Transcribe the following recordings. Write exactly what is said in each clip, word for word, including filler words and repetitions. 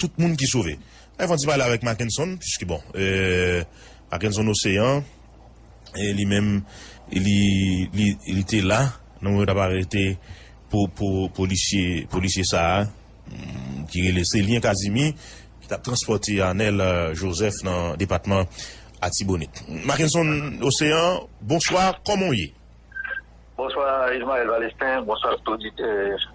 tout moun ki sove. N a fè yon ti pale avèk Mackenson, piske bon, euh, Mackenson Océan, e li menm, li, li, li te la, nan moman yo t ap arete po, po, polisye, polisye sa a, mm, ki rele Célien Casimir, ki t ap transpòte Anel, euh, Joseph nan depatman Atibonit. Mackenson Océan, bonswa, kòman w ye? Bonswa, Ismaël Valestin. Bonswa, tout oditè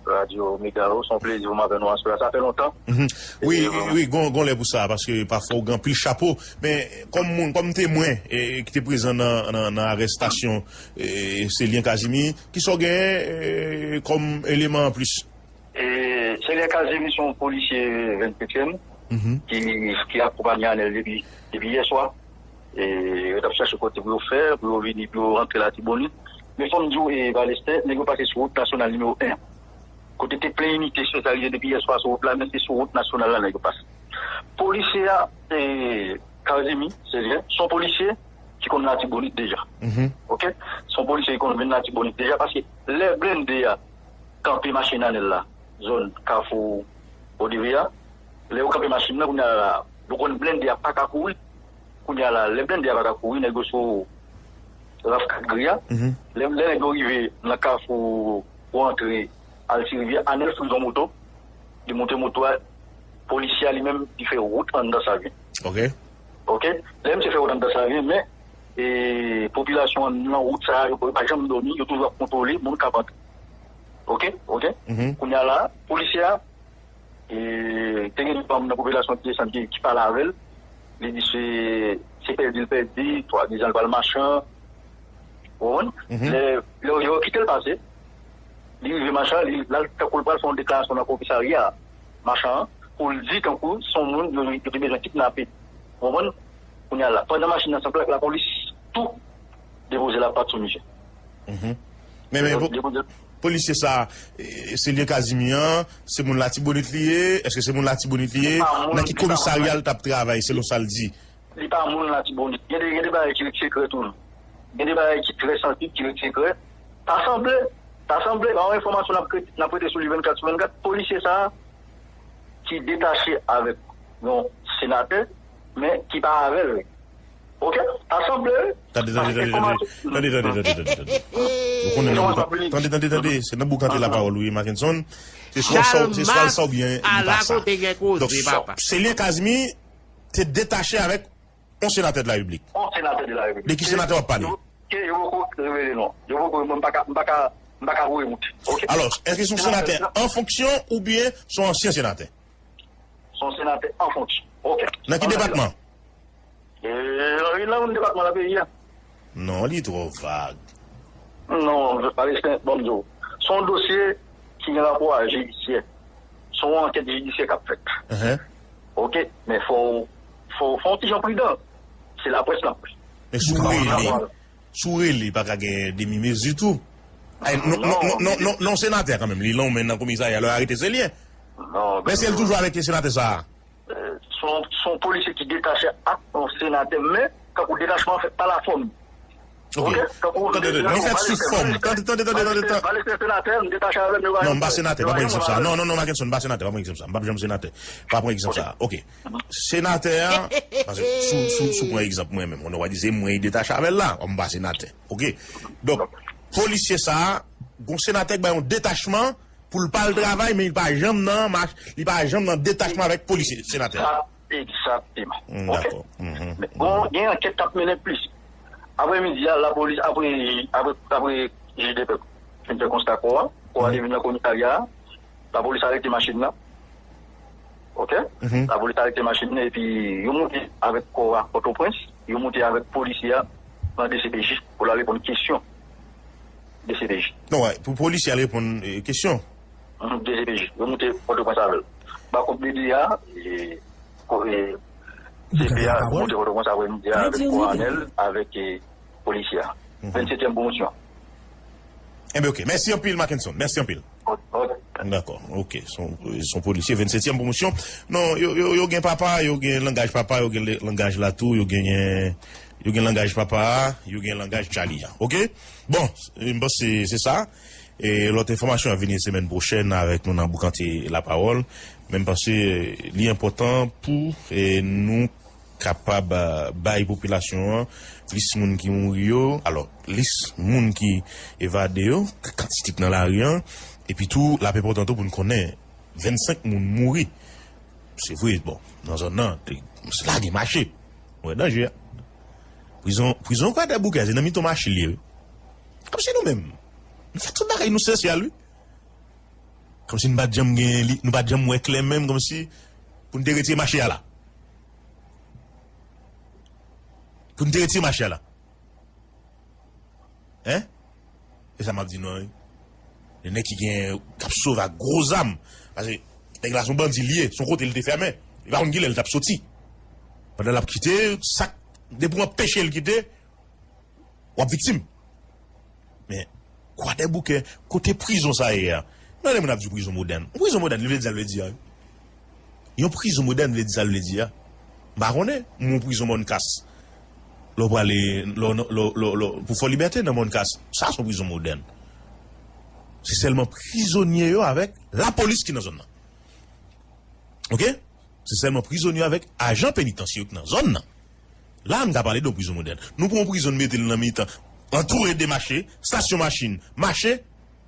Radio Mega yo. Se yon plezi pou m avè nou aswè a. Sa fè lontan. Mhm. Wi, e, wi, gon, gon lè pou sa, paske pafwa ou gen anpil chapo. Men, kòm moun, kòm temwen, e, ki te prezan nan, nan, nan arèstasyon, e, Célien Casimir, kisa w genyen, e, kòm eleman anplis? E, Célien Casimir se yon polisye vennsetyèm Mhm. ki, ki akonpanye Anel depi, depi yè swa. E, yo t ap chache kote pou yo fè, pou yo vini, pou yo rantre Latibonit. Men fò m di w, e, Valestin, nèg yo pase sou wout nasyonal nimewo en. Kote te plen inite espesyalize depi yè swa sou wout la, men se sou wout nasyonal la nèg yo pase. Polisye a, e, Casimir, se vre, se yon polisye ki konn Latibonit deja. Mhm. Oke? Se yon polisye ki konn vin Latibonit deja, paske lè blende a kanpe machin Anel la, zòn Kafou Odevè a, lè yo kanpe machin nan, kounye a la, yo konn blende a pa ka kouri. Kounye a la, lè blende a pa ka kouri, nèg yo sou raf kat gri a. Mhm. Lè, lè nèg yo rive nan Kafou pou antre Alti Rivyè, Anel fouye yon moto, li monte moto a, polisye a li menm, li fè wout anndan Savyen. Oke. Oke? Lè misye fè wout anndan Savyen, men, e, popilasyon an nan wout sa a, yo pa janm dòmi, yo toujou ap kontwole moun k ap antre. Oke? Oke? Mhm. Kounye a la, polisye a, e, te gen de manm nan popilasyon ki desann, ki, ki pale avè l. Li di se, se pèdi l pèdi, swadizan l pral machan. Ou konprann? Mhm. Lè, lè yo kite l pase, li rive machan, li, l al tankou l pral fè yon deklarasyon nan komisarya machan an, pou l di tankou se yon moun yo, yo te bezwen kidnape. Ou konprann? Kounye a la, pandan machin nan sot la, lapolis tou depoze lapat sou misye. Mhm. Men, men, Depo-, po-, depoze polisye sa, e, Célien Casimir an, se moun Latibonit li ye? Èske se moun Latibonit li ye? Nan ki komisarya l t ap travay, selon sa l di? Li pa moun Latibonit. Gen de, gen de bagay ki ret sekrè tou. Gen de bagay ki trè sansib, ki ret sekrè. Ta sanble, ta sanble, pa yon enfòmasyon n ap rete, n ap rete sou li vennkat sou vennkat. Polisye sa a, ki detache avèk yon senatè, men ki pa avè l. Oke? Ta sanble, Tande, tande, paske tande, tande, enfòmasyon tande, tande, tande, tande, tande. Ou konnen nan boukante, tande, tande, tande, se nan boukante lapawòl ou ye, Mackenson. Se swa sa, se swa sa oubyen li pa sa. Donk, Célien Casimir te detache avèk yon senatè de la Repiblik. Yon senatè de la Repiblik. De ki senatè w ap pale? Ke yo poko revele non. Yo poko, mwen m pa ka, m pa ka, m pa ka voye moute. Oke? Alò, èske se yon senatè an fonksyon oubyen se yon ansyen senatè? Se yon senatè an fonksyon. Oke. Nan ki depatman? E, nan youn nan depatman nan peyi a. Non, li twò vag. Non, Palestin, ban m di w. Se yon dosye ki gen rapò a jidisyè. Se yon ankèt jidisyè k ap fèt. Enhen. Oke, men fò w, fò, fò w ti jan pridan. Se laprès n ap. Men si w rele, si w rele, pa ka gen demi mezi tou. Ay, non, non, non, non, non, non, senatè kanmenm, li lonmen nan komisarya, lè yo arete Célien. Non, men si l toujou avèk senatè sa a. Se yon, se yon polisye ki detache ak yon senatè, men, kankou detachman an fèt pa lafòm. Ok. Oke? Kankou, tande, tande, li fèt sou fòm. Tande, tande, tande, tande, tande. Valestin senatè, m detache avè l, men. Non, m pa senatè, pa pran egzanp sa. Non, non, non, Mackenson, m pa senatè, pa pran egzanp sa. M p ap janm senatè. Pa pran egzanp sa. Oke. Senatè a, paske sou, sou, sou pran egzanp mwen menm, ou w a di se mwen ki detache avè l la, m pa senatè. Oke. Donk, polisye sa a, gon senatè k ba yon detachman, pou l pa al travay, men li pa janm nan mach, li pa janm nan detachman avèk polisye, senatè. Egzakteman. Mm, dakò. Mhm. Men bon, gen ankèt k ap mennen plis. Aprè midi a, lapolis, aprè, aprè, aprè jij de pè fin fè konsta kò a, kò a te vin nan komisarya a, lapolis arete machin nan. Oke? Mhm. Lapolis arete machin nan, epi yo moute avèk kò a Pòtoprens, yo moute avèk polisye a nan D C P J pou l al reponn kesyon D C P J. Non, wè, pou polisye al reponn, eh, kesyon. Mhm, D C P J. Yo moute Pòtoprens avè l. Bakòp de de a, eh, ko-, eh, C P A moute Pòtoprens avè midi a avèk kò Anèl, avèk, eh, polisye a. Mhm. Vennsetyèm pwomosyon. Enben, oke. Mèsi anpil, Mackenson. Mèsi anpil. Ok. Dakò. Oke. Se yon, se yon polisye, vennsetyèm pwomosyon. Non, yo, yo, yo gen papa, yo gen langaj papa, yo gen le-, langaj latou, yo gen, yo gen langaj papa a, yo gen langaj Charlie a. Oke? Bon, m panse se sa. E lòt enfòmasyon ap vini semèn pwochèn avèk nou nan Boukante Lapawòl. Men m panse li enpòtan pou e, nou kapab eh, bay popilasyon an plis moun ki mouri yo. Alò, lis moun ki evade yo, k- kantite k nan lari an. Epi tou, l ap enpòtan tou pou n konnen vennsenk moun mouri. Se vre, bon, nan zòn nan, te- se la gen mache. Ou wè danje a. Prizon, prizon Kwadèboukè, se nan mitan mache l ye, wi. Kòmsi nou menm, nou fè tout bagay nou sosyal, wi. Kòmsi nou pa t janm gen, li- nou pa t janm wè klè menm, kòmsi pou n te retire mache a la. Pou n te retire mache a la. Hein? Se sa m ap di nou an, wi. Gen nèg ki gen, k ap sove ak gwo zam. Paske nèg la se yon bandi li ye, se yon kote li te fèmen. Li pa konn kilè li t ap soti. Pandan l ap kite, sa k- depi w anpeche l kite, w ap viktim. Men, Kwadèboukè, kote prizon sa ye a? Gade moun ap di prizon modèn. Yon prizon modèn, li vle di sa l vle di a, wi. Yon prizon modèn vle di sa l vle di a. M pa konnen, yon prizon mòn kas. Lè w prale lè w- lè w- lè w- lè w- pou Fò Libète nan mòn kas. Sa se yon prizon modèn. Se sèlman prizonye yo avèk lapolis ki nan zòn nan. Oke? Se sèlman prizonye avèk ajan penitansye yo ki nan zòn nan. La, n ka pale de yon prizon modèn. Nou pran yon prizon, n mete l nan mitan, antoure de mache, estasyon machin, mache,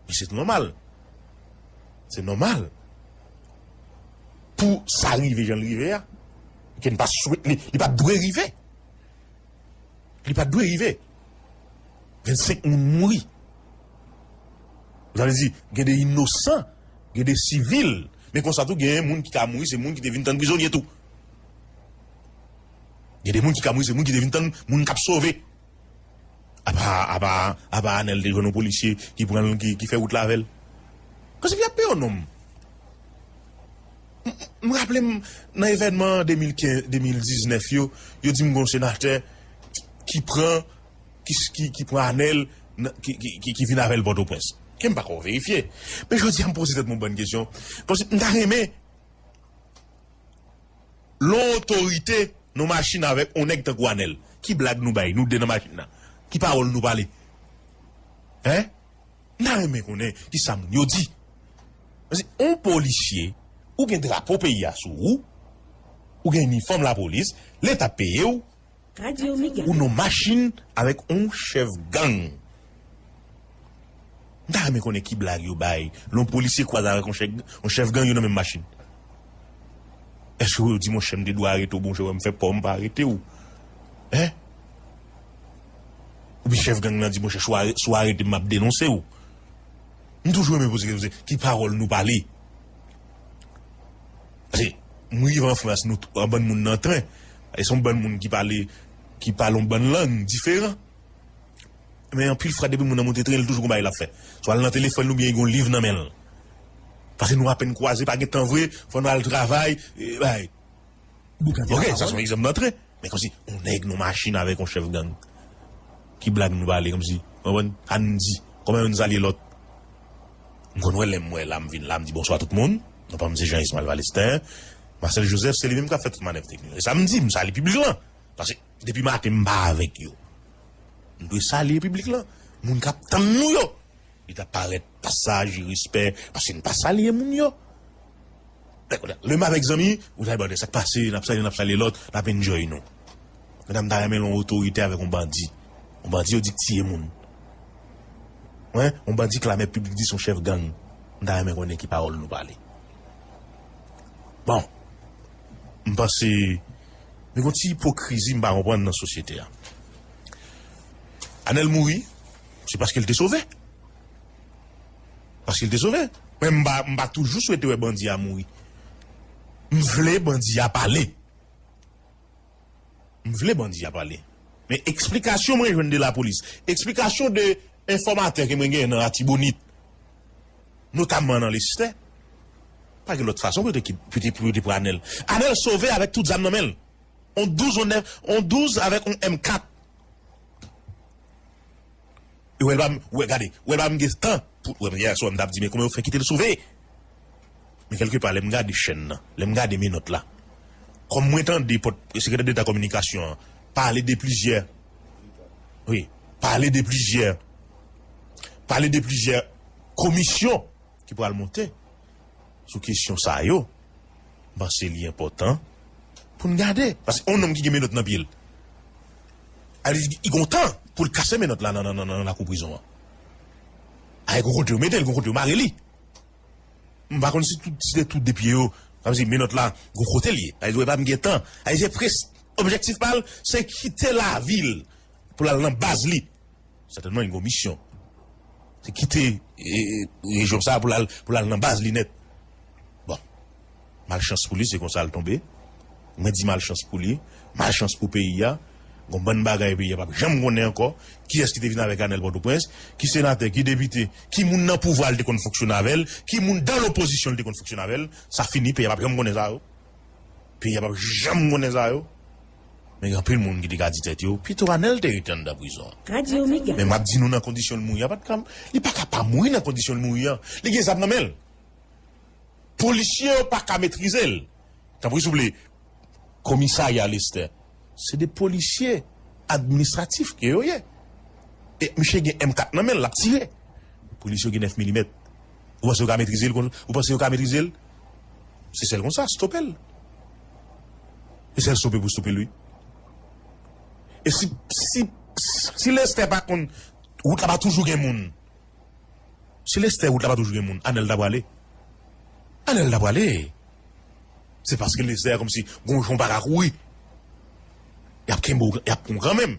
men se nòmal. Se nòmal. Pou sa rive jan l rive a, ke n pa swete li, li pa t dwe rive. Li pa t dwe rive. Vennsenk moun mouri. Sa vle di, gen de inosan, gen de sivil. Men konsa tou, gen moun ki ka mouri, se moun ki te vin tann prizonye tou. Gen de moun ki ka mouri, se moun ki te vin tann moun k ap sove. Apa, apa, apa Anèl te jwenn yon polisye ki pran l, ki, ki fè wout la avè l. Kòmsi y ap peye yon nonm. M, m raple m nan evènman de mil kenz, de mil diznèf yo, yo di m gen yon senatè ki pran, ki, ki, ki pran Anèl, nan- ki, ki, ki, ki vin avè l Pòtoprens. Ke m pa ko verifye. Men jodi a, m poze tèt mwen yon bann kesyon. Kòmsi m ta renmen lè yon otorite nan machin avèk yon nèg tankou Anèl. Ki blag nou bay, nou de nan machin nan? Ki pawòl nou pale? Hein? M ta renmen konnen ki sa moun yo di. Paske yon polisye, ou gen drapo peyi a sou ou, ou gen inifòm lapolis, leta peye w, ou nan machin avèk yon chèf gang. M ta renmen konnen ki blag yo bay lè yon polisye kwaze avèk yon chèf, yon chèf gang, yo nan menm machin. Èske yo di, monchè, m te dwe arete w, monchè, wè m fè pa w, m pa arete w? Hein? Oubyen chèf gang nan di, monchè, si w are- si w arete m, m ap denonse w. M toujou renmen poze kesyon, se ki pawòl nou pale? Paske m rive an Frans, nou t- yon bann moun nan tren. E se yon bann moun ki pale, ki pale yon bann lang diferan. Men anpil fwa, depi moun nan monte tren, li toujou gon bagay l ap fè. Swa l nan telefòn li oubyen li gon liv nan men l. Paske nou apèn kwaze, pa gen tan vre, fò nou al travay, e, bay. Oke, sa se yon egzanp nan tren. Men kòmsi, yon nèg nan machin avèk yon chèf gang. Ki blag nou pale, kòmsi, w konprann? Sa n di, kòman youn salye lòt? M konn wè lè m wè la, m vin la, m di bonswa tout moun. Non pa m se Jean Ismaël Valestin. Marcel Joseph, se li menm k ap fè tout manèv teknik. E sa m di, m salye piblik lan. Paske depi maten, m pa avèk yo. M dwe salye piblik lan. Moun k ap tann nou yo. Li ta parèt pa saj, respè, paske n pa salye moun yo. Lè m avèk zanmi, ou ta di, "Bon, sa k pase, n ap salye, n ap salye lòt, n ap enjoy nou." Men m ta renmen lè yon otorite avèk yon bandi. Yon bandi yo di k tiye moun. Wen, yon bandi klamè piblik di se yon chèf gang. M ta renmen konnen ki pawòl nou pale. Bon, m panse, men gon ti ipokrizi m pa konprann nan sosyete a. Anèl mouri, se paske l te sove. Paske l te sove. Men m pa, m pa toujou swete wè bandi a mouri. M vle bandi a pale. M vle bandi a pale. Men eksplikasyon mwen jwenn de lapolis, eksplikasyon de enfòmatè ke mwen genyen nan Latibonit, notamman nan Lesitè, pa gen lòt fason pou yo te ki- pou yo te, pou yo te pran Anèl. Anèl sove avèk tout zam nan men l. On douz, on nèf, on douz avèk on M kat. E wè l pa m, wè, gade, wè l pa m gen tan pou, wè, yè swa m t ap di, men kòman yo fè kite l sove? Men kèlkepa, lè m gade chèn nan, lè m gade menòt la, kòm mwen tande pòt, sekretè deta kominikasyon an, pale de plizyè, wi, pale de plizyè, pale de plizyè komisyon ki pral monte sou kesyon sa yo, m panse li enpòtan pou n gade. Paske yon nonm ki gen menòt nan pye l, a li, li gon tan pou l kase menòt la nan, nan, nan, nan lakou prizon an. A, gon kote yo mete l, gon kote yo mare li. M pa konn si tout, si se tout de pye yo, kòmsi menòt la, gon kote l ye. A, li di, "Epa, m gen tan." A, li di, pres, objektif pa l, se kite lavil pou l al nan baz li. Sètènman, li gon misyon. Se kite, e, e, rejyon sa a pou l al, pou l al nan baz li nèt. Bon. Malchans pou li, se konsa l tonbe. Mwen di malchans pou li, malchans pou peyi a. Gon bann bagay peyi a p ap janm konnen ankò. Kiyès ki te vin avèk Anèl Pòtoprens, ki senatè, ki depite, ki moun nan pouvwa l te konn fonksyone avè l, ki moun dan lopozisyon l te konn fonksyone avè l. Sa fini, peyi a p ap janm konnen sa yo. Peyi a p ap janm konnen sa yo. Men gen anpil moun ki te ka di tèt yo, pito Anèl te rete anndan prizon an. Radio Mega. Men m ap di nou nan kondisyon l mouri a, pa t ka, li pa ka pa mouri nan kondisyon l mouri an. Li gen zam nan men l. Polisye yo pa ka metrize l. Tanpri, souple, komisarya Lestè, se de polisye administratif ke yo ye. E misye gen M kat nan men l, l ap tire. Polisye yo gen nèf milimèt. Ou panse yo ka metrize l kon, ou panse yo ka metrize l? Se sèl konsa, stope l. Se sèl stope pou stope l, wi. E si, si, si Lestè pa konn, wout la pa toujou gen moun. Si Lestè wout la pa toujou gen moun, Anèl ta prale. Anèl ta prale. Se paske Lestè kòmsi gon jan w pa ka kouri. Y ap kenbe w, y ap pran w kanmenm.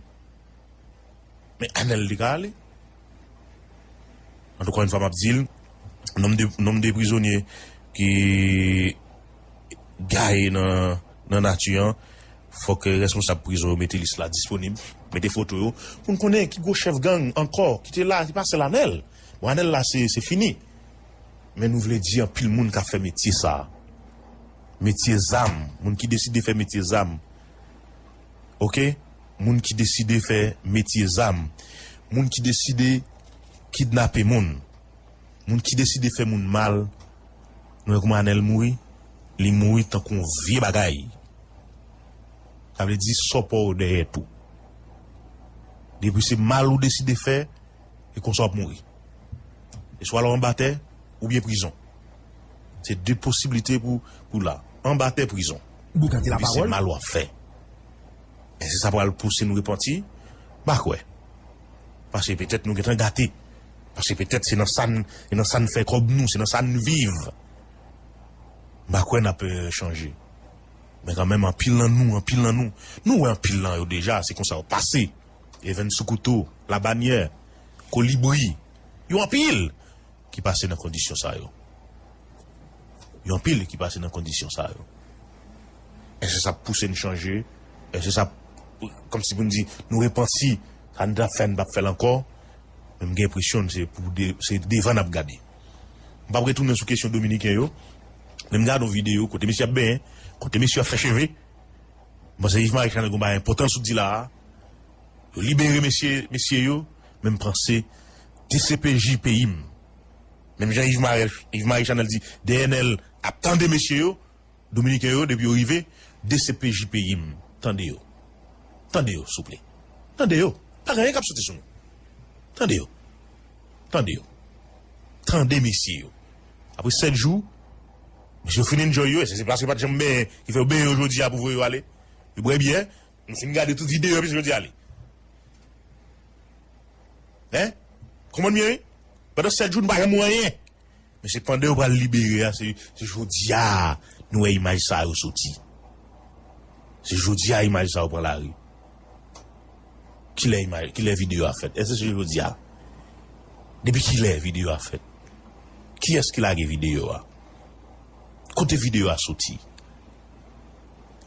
Men Anèl li ka ale. Antouka, yon fwa m ap di l, nonb de, nonb de prizonye ki gaye nan, nan nati an, fòk responsab prizon yo mete lis la disponib, mete foto yo, pou n konnen ki gwo chèf gang ankò ki te la, ki pase l Anèl. Bon, Anèl la, se, se fini. Men nou vle di anpil moun k ap fè metye sa a. Metye zam, moun ki deside fè metye zam. Oke? Moun ki deside fè metye zam. Moun ki deside kidnape moun. Moun ki deside fè moun mal. Nou wè kouman Anèl mouri? Li mouri tankou yon vye bagay. Sa vle di, sò pa w dèyè tou. Depi se mal ou deside fè, e konsa w ap mouri. E swa l anba tè, oubyen prizon. Se de posiblite pou, pou la. Anba tè, prizon. Depi se mal w ap fè. Èske sa pral pouse nou repanti? M pa kwè. Paske petèt nou gentan gate. Paske petèt se nan sa n, se nan sa n fè kòb nou, se nan sa n viv. M pa kwè n ap, eh, chanje. Men kanmenm, anpil nan nou, anpil nan nou, nou wè anpil nan yo deja, se konsa yo pase. Evens Soukouto, Labanyè, Kolibri, yo anpil ki pase nan kondisyon sa yo. Yo anpil ki pase nan kondisyon sa yo. Èske sa ap pouse n chanje? Èske sa ap, kòmsi pou n di, nou repanti, sa n t ap fè, n p ap fè l ankò? Men m gen enpresyon se pou de, se devan n ap gade. M p ap retounen sou kesyon dominiken yo, men m gade yon videyo kote mesye ap benyen, kote mesye ap fè cheve. M panse Yves Marie Chanel gen yon bagay enpòtan sou di la a. Yo libere mesye, mesye yo, men m panse D C P J peyi m. Menm jan Yves Marie, Yves Marie Chanel di D N L ap tande mesye yo, dominiken yo, depi yo rive, D C P J peyi m, tande yo. Tande yo, souple. Tande yo. Pa gen anyen k ap soti sou nou. Tande yo. Tande yo. Tande mesye yo. Apre sèt jou, mesye yo fin enjoy yo, e se, se paske yo pa t janm benyen ki fè yo benyen yo jodi a pou voye yo ale. Yo bwè byè, nou fin gade tout videyo yo, epi jodi a ale. Hein? Konprann byen, wi? Pandan sèt jou, nou pa janm wè anyen. Men se pandan yo pral libere a, se, se jodi a nou wè imaj sa yo soti. Se jodi a imaj sa yo pran lari. Kilè imaj, kilè videyo a fèt? Èske se jodi a? Depi kilè videyo a fèt? Kiyès ki lage videyo a? Kote videyo a soti?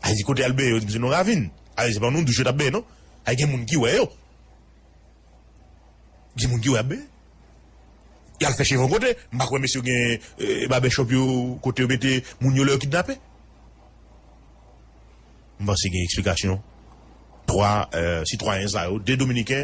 Ayiti kote al benyen, yo di m se nan ravin. Ayiti se pa nan douch yo t ap benyen, non. Ay gen moun ki wè yo. Gen moun ki wè ap benyen. Y al fè cheve yon kote, m pa kwè mesye yo gen, eh, babèchòp yo, kote yo mete moun yo lè yo kidnape. M panse gen eksplikasyon. Twa, eh, sitwayen sa yo, de dominiken.